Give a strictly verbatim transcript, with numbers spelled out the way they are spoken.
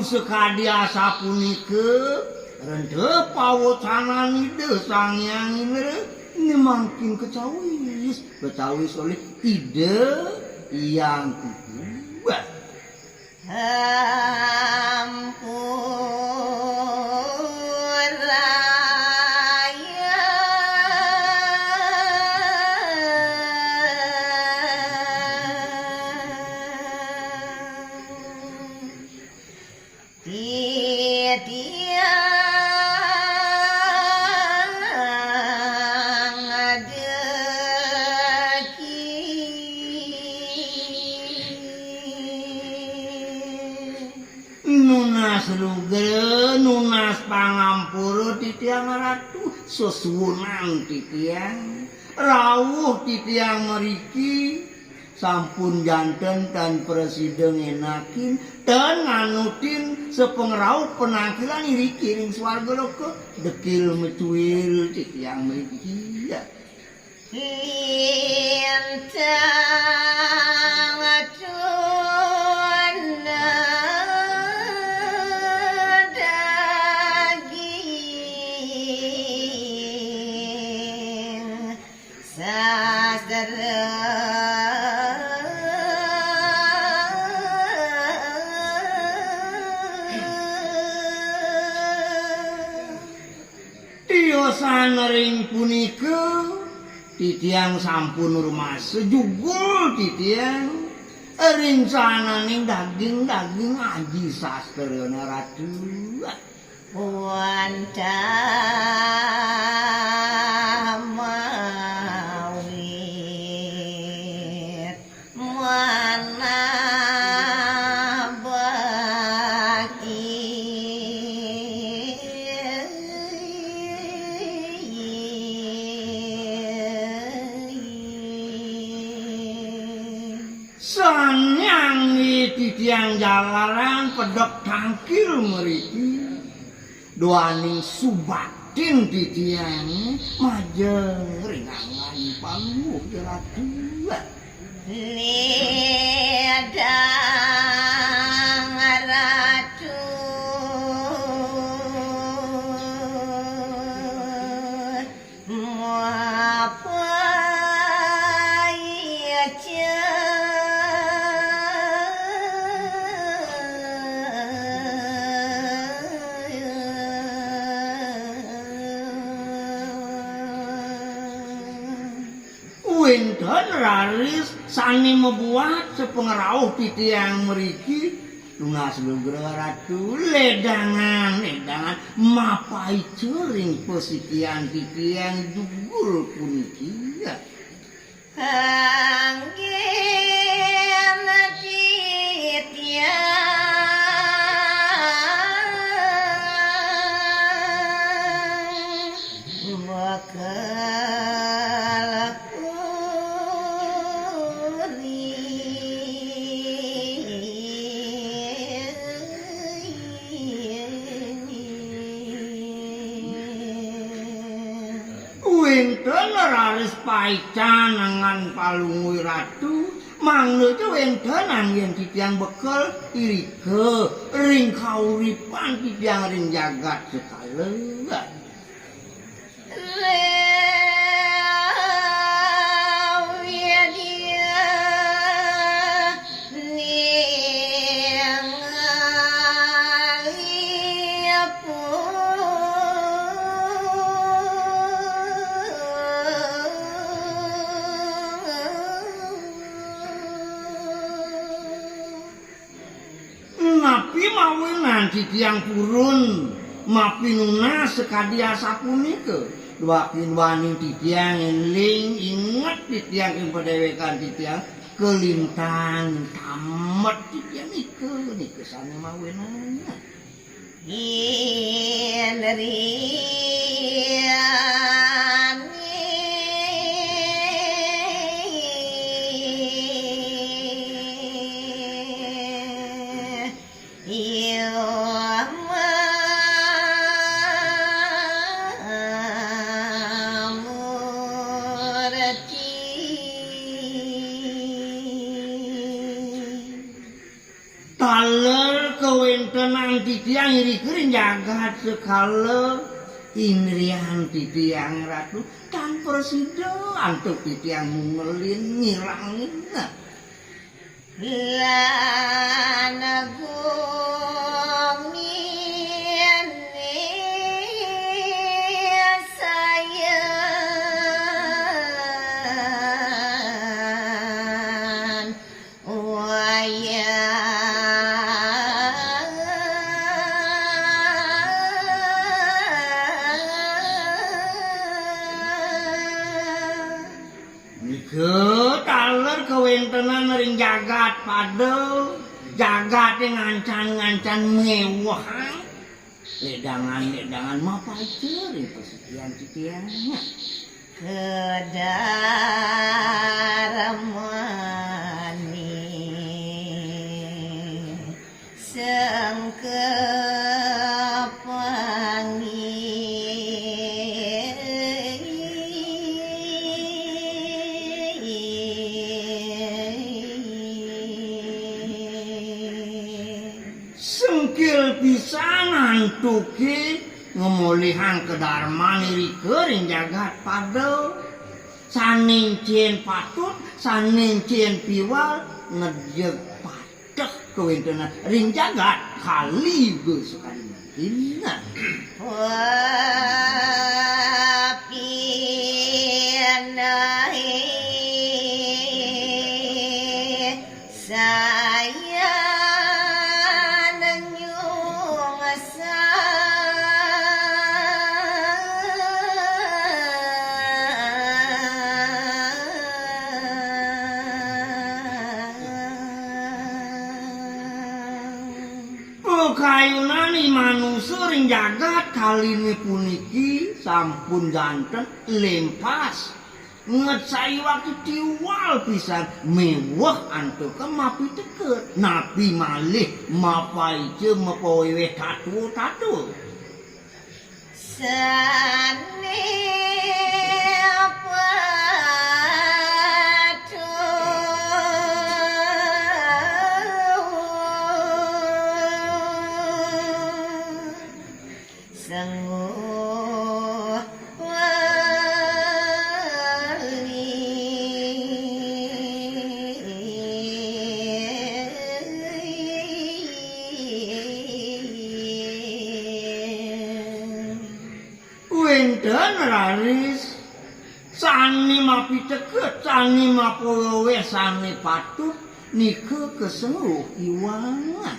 Sakadi asapunika, rentah pawecanan Ida Sang Hyang Indra, mangkin kacawis, kacawis olih Ida Hyang Kudu. Titiang daging. Nunas lugra, nunas pangampura titiang Ratu, sesuunan titiang, rauh titiang mriki, sampun janten tan prasida ngenakin, tan nganutin sapangrauh panangkilan iriki ring swarga loka, dekil macuil titiang mriki. Lintang tuna daging sastra. Tiosan ring punika, titiang sampun rumasa jugul titiang ring sananing daging-daging aji sastrana Ratu. Wantah mawit manah bakti. Sanyang titiang jalaran pedek tangkil mriki. Duaning subaktin titiang majeng ring anggan Palungguh Ratu. Ledang Ratu. Wénten raris sané mabuat sapangrauh titiang mriki, tunas lugra Ratu, ledangan, ledangan mapaica ring pasikian titiang jugul puniki. Anggén titiang bakal puri. Wénten raris paican anggan Palungguh Ratu, mangda wénten anggén titiang bekel irika ring kauripan titiang ring jagat sekala. Napi mawinan titiang purun mapinunas sakadi asapunika? Duaning titiang éling inget titiang ing padéwékan titiang, kalintang tamet titiang nika, nika sané mawinan. Indriyané iya mamurti. Taler kawéntenan Tenang titiang iri kering jagat sekala indrian titiang Ratu tan prasida antuk titiang mungelin ngilangin. Lan gumine sayan wayah. Nika taler kawentenan ring jagat pada, jagate ngancan-ngancan mewehang, ledangan-ledangan mapaica ring pasucian titiang. Kedarmane sengkepangi. Sengkil pisan antuke ngemolihang kedarman irika ring jagat pada. Sane encen patut, sane encen piwal, ngedeg pateh kawentenan ring jagat kali ga sakadi mangkin. Nah. Sayan nyungsa. Pakayunan i manusa ring jagat kaline puniki sampun janten lempas. Nget saiwaktu tiwal pisan meweh antuka mapiteket, napi malih mapaica mapaweweh tatua-tatua. Sane patuh sengguh wali. Wenten raris sane mapiteket, sane mapaweweh, sane patut nika kasengguh iwangan.